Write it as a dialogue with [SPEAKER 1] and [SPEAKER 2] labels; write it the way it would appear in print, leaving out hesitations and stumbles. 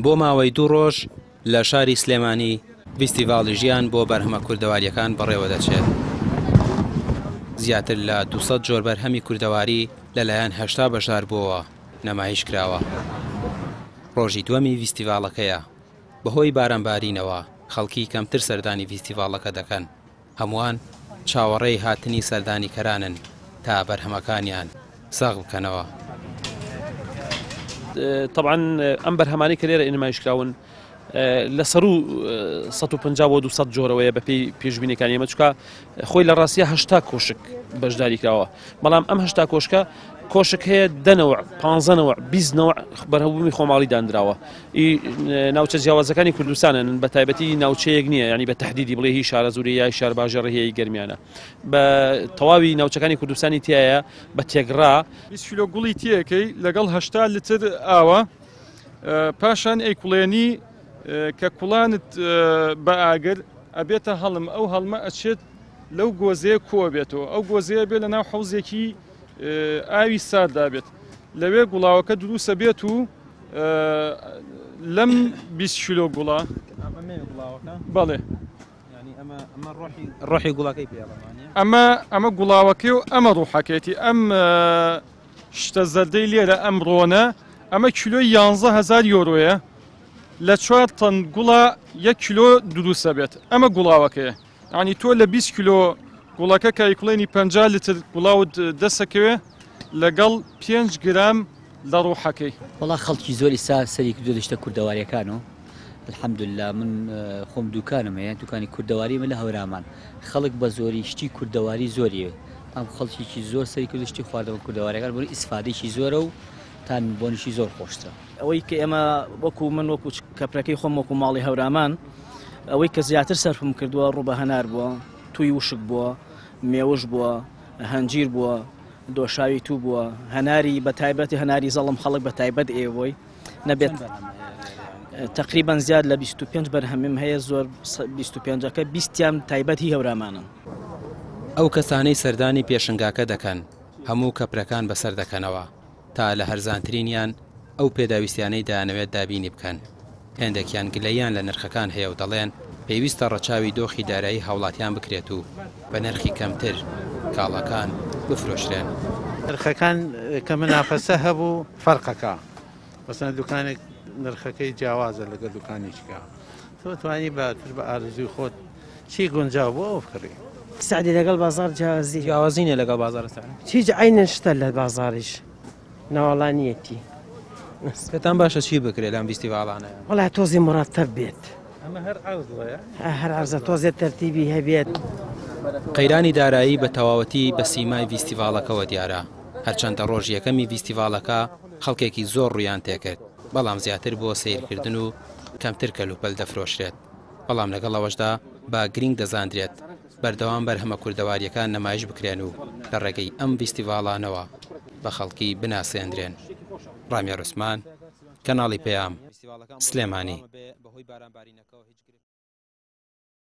[SPEAKER 1] بۆ ماوەی دوو ڕۆژ لە شاری سلێمانی ڤیستیڤاڵی ژیان بۆ بەرهەمە کوردەوارییەکان بەڕێوەدەچێت. زیاتر لە 200 جۆر بەرهەمی کوردەواری لەلایەن 80 بەشداربووەوە نمایش کراوە. ڕۆژی دووەمی ڤیستیڤاڵەکەیە. بەهۆی بارانبارینەوە خەڵکی کەمتر سەردانی ڤیستیڤاڵەکە دەکەن. هەمووان چاوەڕێی هاتنی سەردانیکەرانن تا بەرهەمەکانیان ساغ بکەنەوە.
[SPEAKER 2] تەبعەن ئەم بەرهەمانەی کە لێرە نمایش کراون لە سەرو 150 بۆ 200 جۆرەوەیە بەپێی پێشبینەکانی ئێمە، چونکە خۆی لە ڕاستیە 80 کۆشک بەشداری کراوە، بەڵام ئەم 80 کۆشکە کۆشک هەیە دە نەوع، پانزە نەوع، بیست نەوع بەرهەمبوومی خۆماڵی دانراوە. ناوچە جیاوازەکانی کوردستانن، بە تایبەتی ناوچەیەک نییە، ینی بە تهدیدی بڵێ هی شارەزووری یا شارباژێڕی هەیە گەرمیانە، بە تەواوی ناوچەکانی کوردستانی تایە بە تێگڕا.
[SPEAKER 3] 20 کیلۆ گوڵی تێەکەی لەگەڵ 80 لتر ئاوە، پاشان ئەیکوڵێنی کە کوڵانت بە ئاگر ئەبێتە هەڵم، ئەو هەڵمە ئەچێت لەو گۆزەیە کۆ بێتەوە، ئەو گۆزەیە بێت لەناو حەوزێکی ئاوی ساردا بێت، لەوێ گوڵاوەکە دروستە بێت و لەم 20 کیلۆ گوڵە بەڵێ
[SPEAKER 1] ڕۆحی گوڵەکەی
[SPEAKER 3] ئەمە گوڵاوەکەی و ئەمە ڕوحەکەیەتی. ئەم شتە زەردەی لێرە ئەم ڕۆنە، ئەمە کیلۆی 11,000 یۆرۆیە، لە 4 تەن گوڵە 1 کیلۆ دروستە بێت. ئەمە گوڵاوەکەیە، ینی تۆ لە 20 کیلۆ گوڵەکە کە ئەیکوڵێنی 50 لتر گوڵاوت دەسەکەوێ لەگەڵ 5 گرام لە ڕوحەکەی.
[SPEAKER 4] وەڵا خەڵکی زۆر ئیسا سەری کردو دەشتە کوردەواریەکانەوە. الحەمدللا من خۆم دوکانم هەیە، دوکانی کوردەواری من لە هەورامان. خەڵک بە زۆری شتی کوردەواری زۆریە، ئەم خەڵکێکی زۆر سەری کردو شتی خواردنەوە کوردەواریەکان بۆ ئیسفادێکی زۆرە و تان بۆنیشی زۆر خۆشترە.
[SPEAKER 5] ئەوەی کە ئێمە وەکو من وەکو کەپرەکەی خۆم وەکو ماڵی هەورامان، ئەوەی کە زیاتر سەرفم کردووە ڕوو بە هەنار بووە، توی وشک بووە، مێوش بووە، هەنجیر بووە، دۆشاوی تو بووە، هەناری بە تایبەتی هەناری زەڵم خەڵک بە تایبەت ئێوەی نەبێت. تقریبا زیاد لە 25 بەرهەمم هەیە، زۆر 25ەکە 20یان تایبەت هی هەورامانن.
[SPEAKER 1] ئەو کەسانەی سەردانی پێشنگاکە دەکەن هەموو کەپرەکان بەسەر دەکەنەوە تا لە هەرزانترینیان ئەو پێداویستیانەی دایانەوێت دابینی بکەن. هێندێکیان گلەیان لە نرخەکان هەیە و دەڵێن پێویستە ڕەچاوی دۆخی دارایی هاوڵاتیان بکرێت و بە نرخی کەمتر کاڵاکان بفرۆشرێن.
[SPEAKER 6] نرخەکان کە منافەسە هەبوو فەرقەکە، مەسەن دوکانێک نرخەکەی جیاوازە لەگەڵ دوکانێکیکە، تۆ توانی باتر بە ئارزوی خۆت چی گونجاو بۆ ئەو بکڕی.
[SPEAKER 7] سعدی لەگەڵ بازار جیاوازی
[SPEAKER 1] جیاوازی نییە لەگەڵ بازار سعدی.
[SPEAKER 7] هیچ عینن شتە لە بازاریش ناوەڵانیەتی.
[SPEAKER 1] پێتان باشە چی بکرێت لەم ڤیستیڤاڵانە؟
[SPEAKER 7] وەڵا تۆزی مرەتەب بێت.
[SPEAKER 6] ئەمە هەر عەرزەیە؟
[SPEAKER 7] هەر عەرزە، تۆزێ تەرتیبی هەبێت.
[SPEAKER 1] قەیرانی دارایی بە تەواوەتی بە سیمای ڤیستیڤاڵەکەوە دیارە. هەرچەندە ڕۆژ یەکەمی ڤیستیڤاڵەکە خەڵکێکی زۆر ڕوویان تێکرد، بەڵام زیاتر بۆ سەیرکردن و کەمتر کەلوپەل دەفرۆشرێت. بەڵام لەگەڵ ئەوەشدا بە گرنگ دەزاندرێت بەردەوام بەرهەمە کوردەواریەکان نمایش بکرێن و لە ڕێگەی ئەم ڤیستیڤاڵانەوە بە خەڵکی بناسێندرێن. ڕامیار عوسمان، کەناڵی پەیام، سلێمانی.